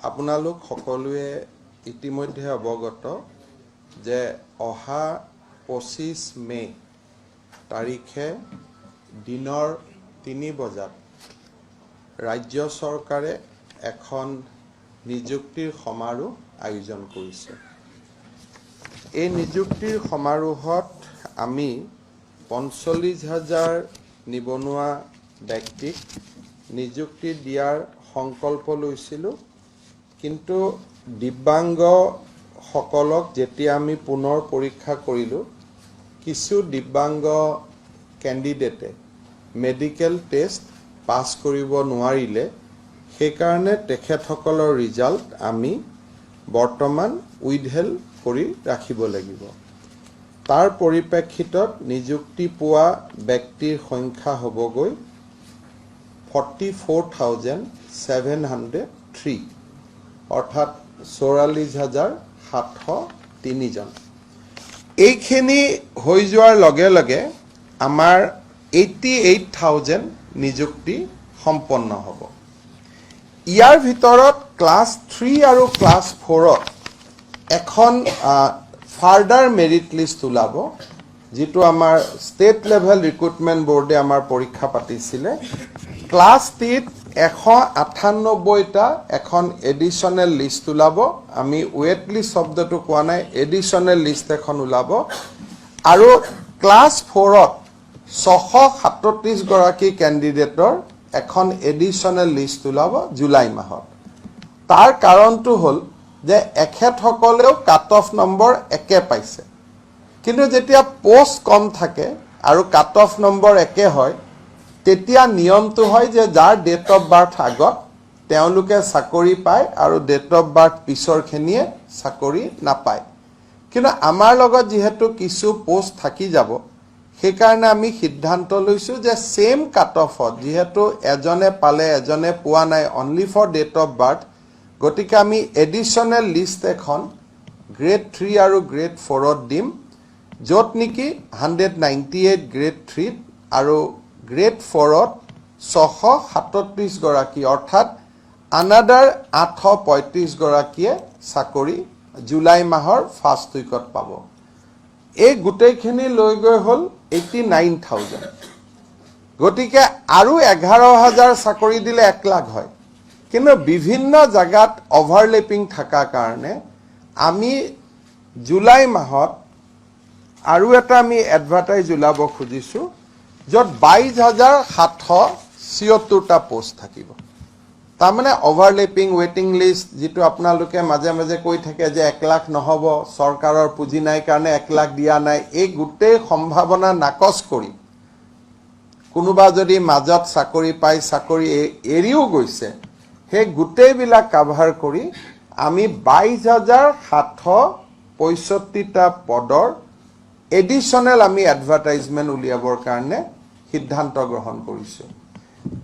আপোনালোক সকলোৱে ইতিমধ্যে অৱগত যে অহা 25 মে' তাৰিখে দিনৰ 3 বজাত ৰাজ্য চৰকাৰে এখন নিযুক্তিৰ সমাৰোহ আয়োজন কৰিছে। এই নিযুক্তিৰ সমাৰোহত আমি 45 হাজাৰ নিবনুৱা ব্যক্তিক নিযুক্তি দিয়াৰ সংকল্প লৈছিলোঁ। কিন্তু দিব্যাংগসকলক যেতিয়া আমি পুনৰ পৰীক্ষা কৰিলোঁ, কিছু দিব্যাংগ কেণ্ডিডেটে মেডিকেল টেষ্ট পাছ কৰিব নোৱাৰিলে। সেইকাৰণে তেখেতসকলৰ ৰিজাল্ট আমি বৰ্তমান উইথহেল্ড কৰি ৰাখিব লাগিব। তাৰ পৰিপ্ৰেক্ষিতত নিযুক্তি পোৱা ব্যক্তিৰ সংখ্যা হ'বগৈ 44,703, অৰ্থাৎ 44,703জন। এইখিনি হৈ যোৱাৰ লগে লগে আমাৰ 88,000 নিযুক্তি সম্পন্ন হ'ব। ইয়াৰ ভিতৰত ক্লাছ 3 আৰু ক্লাছ 4ত এখন ফাৰ্ডাৰ মেৰিট লিষ্ট ওলাব, যিটো আমাৰ ষ্টেট লেভেল ৰিক্ৰুটমেণ্ট বৰ্ডে আমাৰ পৰীক্ষা পাতিছিলে। ক্লাছ 3ত 198টা এখন এডিশ্যনেল লিষ্ট ওলাব। আমি ৱেট লিষ্ট শব্দটো কোৱা নাই, এডিশ্যনেল লিষ্ট এখন ওলাব। আৰু ক্লাছ 4ত 637গৰাকী কেণ্ডিডেটৰ এখন এডিশ্যনেল লিষ্ট ওলাব জুলাই মাহত। তাৰ কাৰণটো হ'ল যে এখেতসকলেও কাট অফ নম্বৰ একে পাইছে, কিন্তু যেতিয়া পষ্ট কম থাকে আৰু কাট অফ নম্বৰ একে হয়, তেতিয়া নিয়মটো হয় যে যাৰ ডেট অফ বাৰ্থ আগত, তেওঁলোকে চাকৰি পায় আৰু ডেট অফ বাৰ্থ পিছৰখিনিয়ে চাকৰি নাপায়। কিন্তু আমাৰ লগত যিহেতু কিছু পষ্ট থাকি যাব, সেইকাৰণে আমি সিদ্ধান্ত লৈছোঁ যে ছেইম কাট অফত যিহেতু এজনে পালে, এজনে পোৱা নাই, only for date of birth, গতিকে আমি এডিশ্যনেল লিষ্ট এখন গ্ৰেড 3 আৰু গ্ৰেড 4ত দিম, য'ত নেকি 198 গ্ৰেড 3ত আৰু গ্ৰেড 4ত 637গৰাকী, অৰ্থাৎ আনাডাৰ 835গৰাকীয়ে চাকৰি জুলাই মাহৰ ফাৰ্ষ্ট উইকত পাব। এই গোটেইখিনি লৈ গৈ হ'ল 89,000। গতিকে আৰু 11 হাজাৰ চাকৰি দিলে 1 লাখ হয়। কিন্তু বিভিন্ন জেগাত অভাৰলেপিং থকাৰ কাৰণে আমি জুলাই মাহত আৰু এটা আমি এডভাৰটাইজ ওলাব খুজিছোঁ, য'ত 22,776টা পোষ্ট থাকিব। তাৰমানে অভাৰলেপিং, ৱেইটিং লিষ্ট, যিটো আপোনালোকে মাজে মাজে কৈ থাকে যে 1 লাখ নহ'ব, চৰকাৰৰ পুঁজি নাই কাৰণে 1 লাখ দিয়া নাই, এই গোটেই সম্ভাৱনা নাকচ কৰি কোনোবা যদি মাজত চাকৰি পাই চাকৰি এৰিও গৈছে, সেই গোটেইবিলাক কাভাৰ কৰি আমি 22,765টা পদৰ এডিশ্যনেল আমি এডভাৰটাইজমেণ্ট উলিয়াবৰ কাৰণে সিদ্ধান্ত গ্ৰহণ কৰিছোঁ।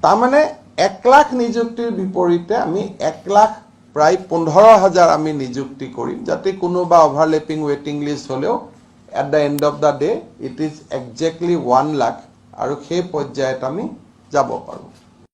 তাৰমানে 1 লাখ নিযুক্তিৰ বিপৰীতে আমি 1 লাখ প্ৰায় 15 হাজাৰ আমি নিযুক্তি কৰিম, যাতে কোনোবা অভাৰলেপিং, ৱেইটিং লিষ্ট হ'লেও at the end of the day it is exactly 1 lakh আৰু সেই পৰ্যায়ত আমি যাব পাৰোঁ।